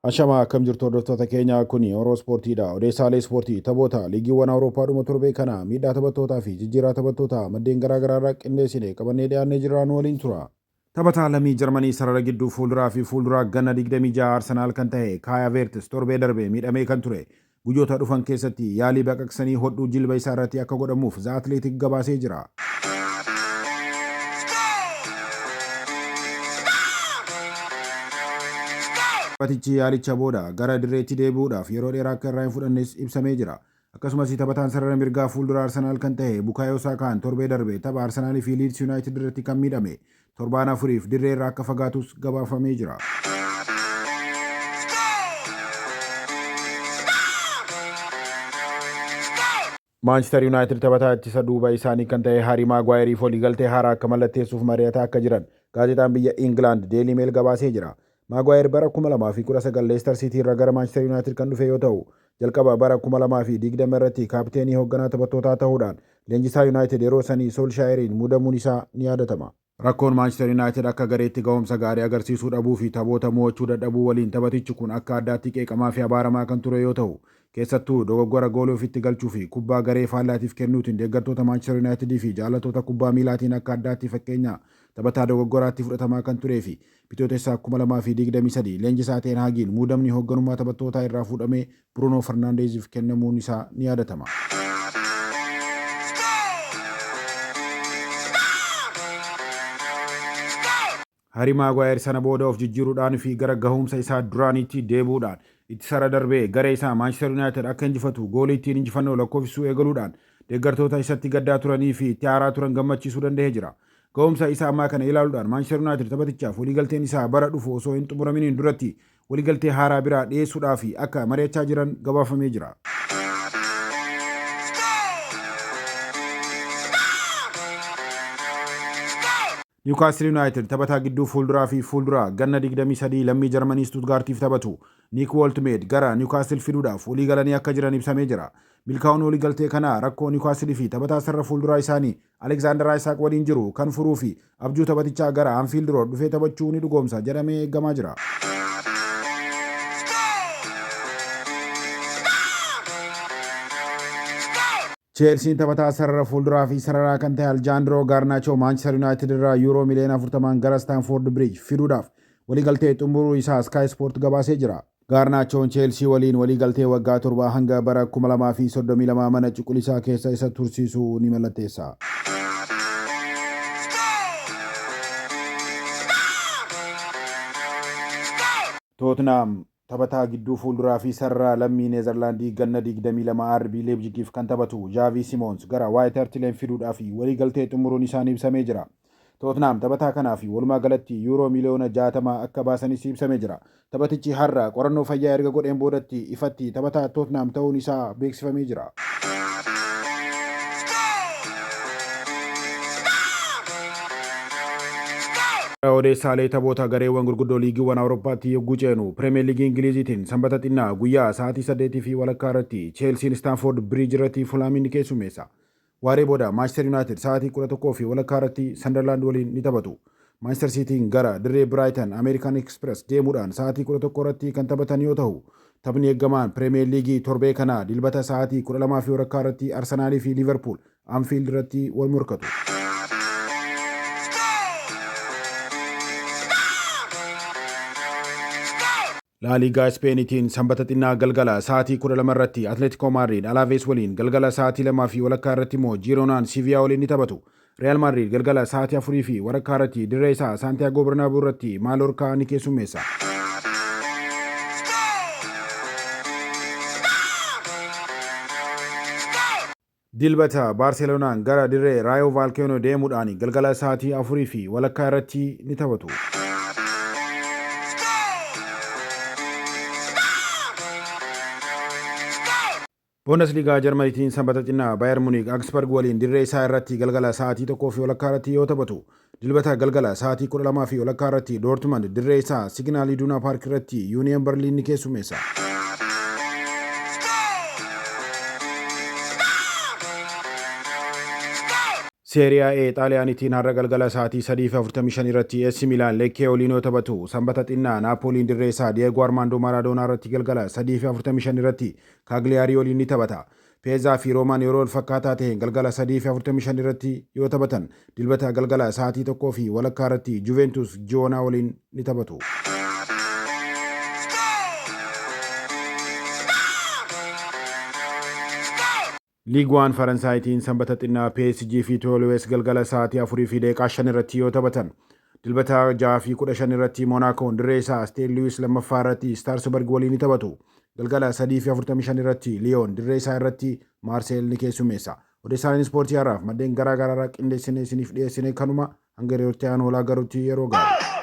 Ashamaa akkam jirtu hordoftoota keenya kuni Oroo Ispoortiidha. Odeessaalee ispoortii taphoota liigiiwwan Awurooppaa dhuma torbee kana miidhaa taphattootaa fi jijjiirraa taphattootaa maddeen garaa garaa irraa qindeessine qabannee dhiyaannee jirra nu waliin tura. Taphataa lammii Jarmanii sarara gidduu fuulduraa fi fuulduraa ganna 26 Arsenaal kan tahe Kaay Haveertis torbee darbe miidhamee kan ture. Guyyoota dhufan keessatti yaalii baqaqsanii hodhuu jilba isaa irratti akka godhamuuf The Athletic gabaasee jira. Taphatichi yaalicha booda gara dirreetti deebi'uudhaaf yeroo dheeraa akka irraa hin fudhannes ibsamee jira. Akkasumas taphataan sarara mirgaa fuuldura Arsenaal kan tahe Bukaayoo Saakaan torbee darbe tapha Arsenaalii fi Liids Yuunaayitid irratti kan miidhame torbaan afuriif dirree irraa akka fagaatus gabaafamee jira. Maanchister Yuunaayitid taphataa ittisa duuba isaanii kan ta'e Haarii Maagwaayeriif waliigaltee haaraa akka mallatteessuuf mari'ataa akka jiran gaazexaan biyya Ingilaand Deelii Meel gabaasee jira. Maagwaayer bara 2019 Leestar Siitii irraa gara Maanchister Yuunaayitid kan dhufe yoo ta'u, jalqaba bara 2020 irratti kaapiteenii hoogganaa taphattootaa ta'uudhaan leenjisaa Yuunaayitid yeroo sanii Soolshaayeriin muudamuun isaa ni yaadatama. Rakkoon Maanchister Yuunaayitid akka gareetti gahumsa gaarii agarsiisuu dhabuu fi taphoota mo'achuu dadhabuu waliin taphatichi kun akka addaatti qeeqamaa fi abaaramaa kan ture yoo ta'u, keessattuu dogoggora goolii ofitti galchuu fi kubbaa garee faallaatiif kennuutiin deeggartoota Maanchister Yuunaayitidii fi jaallattoota kubbaa miilaatiin akka addaatti fakkeenya taphataa dogoggoraatti fudhatamaa kan turee fi Bitootessa 2023 leenjisaa Teen Haagiin muudamni hoogganummaa taphattootaa irraa fuudhamee Bruunoo Fernaandeeziif kennamuun isaa ni yaadatama. Harii Maagwaayer sana booda of jijjiiruudhaan fi gara gahumsa isaa duraaniitti deebi'uudhaan ittisarra darbee garee isaa Maanchister Yuunaayitid akka injifatu goolii ittiin injifannoo lakkoofsisuu eegaluudhaan deeggartoota isatti gaddaa turanii fi itti aaraa turan gammachiisuu danda'ee jira. Gahumsa isa ammaa kana ilaaluudhaan Maanchister Yuunaayitid taphatichaaf waliigalteen isaa bara dhufu osoo hin xumuraminiin duratti waliigaltee haaraa biraa dhiyeessuudhaaf akka mari'achaa jiran gabaafamee jira. Niwukaastil Yuunaayitid taphataa gidduu fuulduraa fi fuulduraa ganna 23 lammii Jarmanii Stuutgaartiif taphatu Niik Wooltimeed gara Niwukaastil fiduudhaaf waliigalanii akka jiran ibsamee jira. Milkaa'uun waliigaltee kanaa rakkoo Niwukaastil fi taphataa sarara fuulduraa isaanii Aleksaandar Ayisaaq waliin jiru kan furuu fi abjuu taphatichaa gara Anfiild Rood dhufee taphachuu ni dhugoomsa jedhamee eegamaa jira. Cheelsiin taphataa sarara fuulduraa fi sararaa kan ta'e Aljaandiroo Gaarnaachoo Maanchister Yuunaayitid irraa yuuroo miliyoona 40n gara Staanfoord Biriij fiduudhaaf waliigaltee xumuruu isaa Sky Sport gabaasee jira. Gaarnaachoon Cheelsii waliin waliigaltee waggaa torbaa hanga bara 2032 mana cuqulisaa keessa isa tursiisu ni mallatteessa. Tootnaam taphataa gidduu fuulduraa fi sararaa lammii Neezerlaandii ganna 22 RB Leipzigiif kan taphatu Jaavii Simoons gara Waayit Hart Leen fiduudhaaf waliigaltee xumuruun isaanii ibsamee jira. Tootnaam taphataa kanaaf walumaa galatti yuuroo miliyoona 60 akka baasanis ibsamee jira. Taphatichi har'a qorannoo fayyaa erga godheen boodatti ifatti taphataa Tootnaam ta'uun isaa beeksifamee jira. Odeessaalee taphoota gareewwan gurguddoo liigiiwwan Awurooppaatti yogguu ceenu Pirimeer Liigii Ingiliiziitiin sanbata xinnaa guyyaa sa'aatii 8:30 irratti Cheelsiin Istaanfoord Biriij irratti Fulaamiin ni keessummeessa. Waaree booda Maanchister Yuunaayitid sa'aatii 11:30 irratti Sandarlaand waliin ni taphatu. Maanchister Siitiin gara dirree Biraayitan Ameerikaan Ekspirees deemuudhaan sa'aatii 11 irratti kan taphatan yoo ta'u, taphni eeggamaan Pirimeer Liigii torbee kanaa Dilbata sa'aatii 12:15 irratti Arsenaalii fi Liiverpuul Anfiild irratti wal morkatu. Laaliigaa Ispeenitiin sanbata xinnaa galgala sa'aatii 12 irratti Atleetikoo Maadriid Alaavees waliin galgala sa'aatii 2:30 irratti immoo Jiiroonaan Siiviyaa waliin ni taphatu. Riyaal Maadriid galgala sa'aatii 4:15 irratti dirree isaa Saantiyaagoo Bernaabuu irratti Maaloorkaa ni keessummeessa. Dilbata Baarseloonaan gara dirree Raayoo Vaalkeeno deemuudhaan galgala sa'aatii 4:15 irratti ni taphatu. Bundesliigaa Jarmaniitiin sanbata xinnaa Baayern Muniik Augsburg waliin dirree isaa irratti galgala sa'aatii 1:30 irratti yoo taphatu, Dilbata galgala sa'aatii 12:30 irratti Doortmand dirree isaa Signal Iduna Park irratti Yuuniyen Berliin ni keessummeessa. Seeriyaa A Xaaliyaaniitiin har'a galgala sa'aatii 3:45 irratti AC Milaan Lekkee waliin yoo taphatu, Sanbata xinnaa Naapooliin dirree isaa Diyeegoo Armaandoo Maaraadoonaa irratti galgala 3:45 irratti Kaagliyaarii waliin ni taphata. Peezaa fi Roomaan yeroo wal fakkaataa ta'een galgala 3:45 irratti yoo taphatan, Dilbata galgala sa'aatii 1:30 irratti Juventus Ji'oonaa waliin ni taphatu. Liig 1 Faransaayitiin Sanbata xinnaa PSG fi Toulouse galgala sa'aatii 4:05 irratti yoo taphatan, Dilbata 6:15 irratti Monaakoon dirree isaa Stade Louis lammaffaa irratti Strasbourg waliin ni taphatu. Galgala 3:45 irratti Liyoon dirree isaa irratti Maarseel ni keessummeessa. Odeessaaleen ispoortii har'aaf maddeen garaa garaa irraa qindeessinee isiniif dhiyeessine kanuma. Hanga yeroo itti aanu wal agarutti yeroo gaarii.